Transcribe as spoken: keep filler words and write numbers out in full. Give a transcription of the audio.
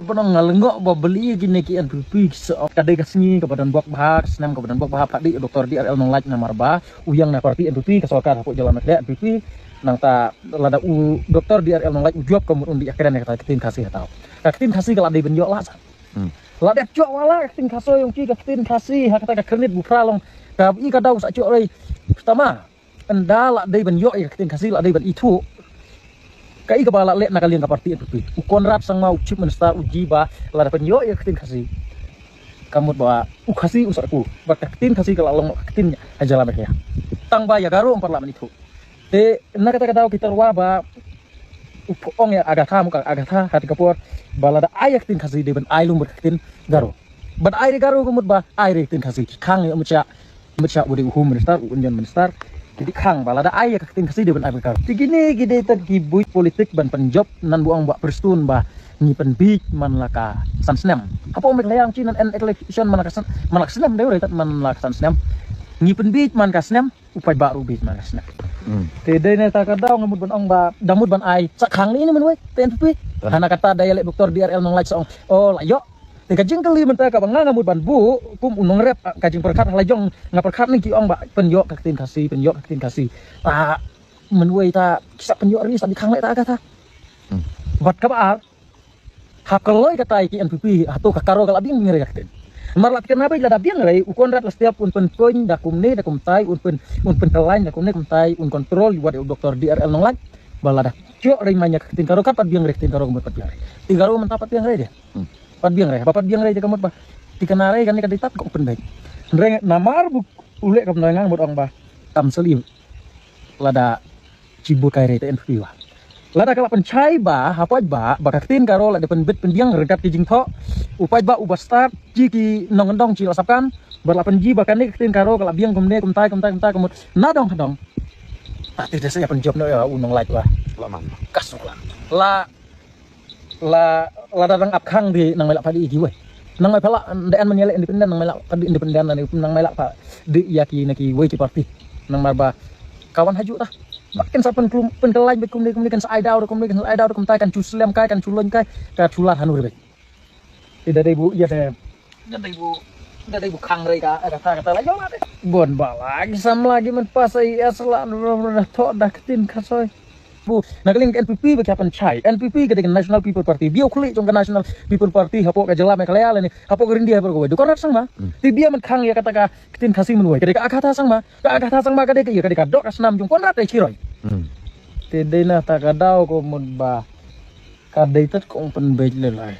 Ba nang nga lyngngoh ba beli kine ki N P P ki sa ka dei ka sngi kaba don bok bha, ka snem kaba don bok bha, pha dei Doktor D R L Nonglait namar ba u ïeng na parti N P P, ka sorkar hapoh jylla Meghalaya N P P. Nangta lada u Doktor D R L Nonglait u jop ka mut un dei ïakren ïa kata ka ktien Khasi ha tau. Ka ktien Khasi ka la dei ban ïoh la sa. Hmm. La dep jop wala ka ktien Khasi, ong ki ka ktien Khasi ha kata ka kyrnit bu phra long. Ka i ka daw sa jop rei. Pertama, ynda la dei ban ïoh ïa ka ktien Khasi, la dei ban ithuh. Ka i kaba la leh na ka liang ka parti N P P. U Conrad Sangma, u Chief Minister, u ji ba lada pynïoh ïa ka ktien Khasi, ka mut ba u Khasi u sa ku. Ba ka ktien Khasi ka la long ka ktien ha jylla Meghalaya. Tang ba ïa Garo ym pat lah ban ithuh. Te na kata ka daw ki tyrwa ba u ong ïa Agatha, muka Agatha ha kata ka por ba lada ai ïa ka ktien Khasi dei ban ai lum bad ka ktien Garo. Ban ai re Garo ka mut ba ai re ka ktien Khasi. Ki khang ïa u mut sha, mut sha u dei u Home Minister, u Union Minister. Ki dei khang ba lada ai ïa ka ktien Khasi dei ban ai bad Garo. Te kine ki dei tad ki buit politik ban pynjop, nang ba ong Bah Prestone ba ngi pynbiej man la ka san snem. Hapoh Meghalaya ong ki nan en election man la ka san, man la ka snem dei re tad man la ka san snem. Ngi pynbiej man ka snem. U paidbah ruh bieit man ka snem. Hmm. Te dei na kata ka daw nga mut ban ong ba da mut ban ai sa khang lei ne mynwei te N P P. Hana kata da ïaleh Doktor D R L Nonglait sa ong, oh, la ïoh. Te ka jingkylli mynta kaba nga nga mut ban buh kum u nongrep, ah, ka jingpyrkhat ha la jong nga pyrkhat ne ki ong ba pynïoh ka ktien Khasi, pynïoh ka ktien Khasi. Ah, mynwei ta ki sa pynïoh ri sa dei khang lei ta kata. Hmm. Bad kaba ar, hap kloi katai ki N P P, hato ka Garo ka la biang biang re ka ktien. Namar la tikna ba lada biang re, u Conrad Lashtia un pynpoi da kumne da kumtai, un pyn, un pynkyllain da kumne kumtai, un kontrol wat u Doktor D R L Nonglait. Ba lada jop re manya ka ktien Garo, ka pat biang re ka ktien Garo, ka mut pat biang re. Te Garo mynta pat biang re de. Hmm. Pat biang re, ba pat biang re de ka mut ba. Tikna re kane ka dei tad ka u pynbeit. Hynrei namar ba u leh kumno nga mut ong ba kam sylli lada chi buh kai re te N P P wa. Lada ka la pynshai ba, hapoh ba, ba ka ktien Garo la dei pynbit pynbiang ryngkat ki jingthoh. U paidbah uba stad, chi ki nongkyndong chi la sap kan, ba la pynji ba kane ka ktien Garo ka la biang kumne, kumtai, kumtai, kumtai, ka mut. Na dong ha dong. Ah, te da sa ïa pynjop noh ïa u Nonglait wa. La man. Ka suk la. La La, lada dang ap khang de nang mai lah pha dei kiwei. Nang mai pha lah, da en man ïaleh independent, nang mai lah pha dei independent, nang mai lah pha dei ïa ki na kiwei ki parti. Namar ba ka wan ha ju ta. Ba kin sa pynklum, pynkyllain beit kumne, kumne kin sa ai daw, kumne kin sa ai daw, kumtai kan shu slem kai, kan shu loin kai, kan shu lad hangne beit. Te da dei bu ïa te Nga dei bu, nga dei bu khang re ka, ka, ka, ka, la ïoh la de. Bon ba la ki samla ki mynta sa i es la, thoh da ka ktien Khasi. Bu, na ka liang N P P ba ki hap pynshai. N P P ka dei ka National People Party. Biang u khlieh jong ka National People Party hapoh ka jylla Meghalaya lane hapoh ka India hapoh kawei. Dei u Conrad Sangma. Hmm. Te biang mynta khang ïa kata ka ktien Khasi mynwei. Ka dei ka Agatha Sangma. Ka Agatha Sangma ka dei ka ïa, ka dei ka doh ka snam jong u Conrad Shiroi. Hmm. Te dei na kata ka daw ka mut ba ka dei tad ka ong pynbeit lei lei.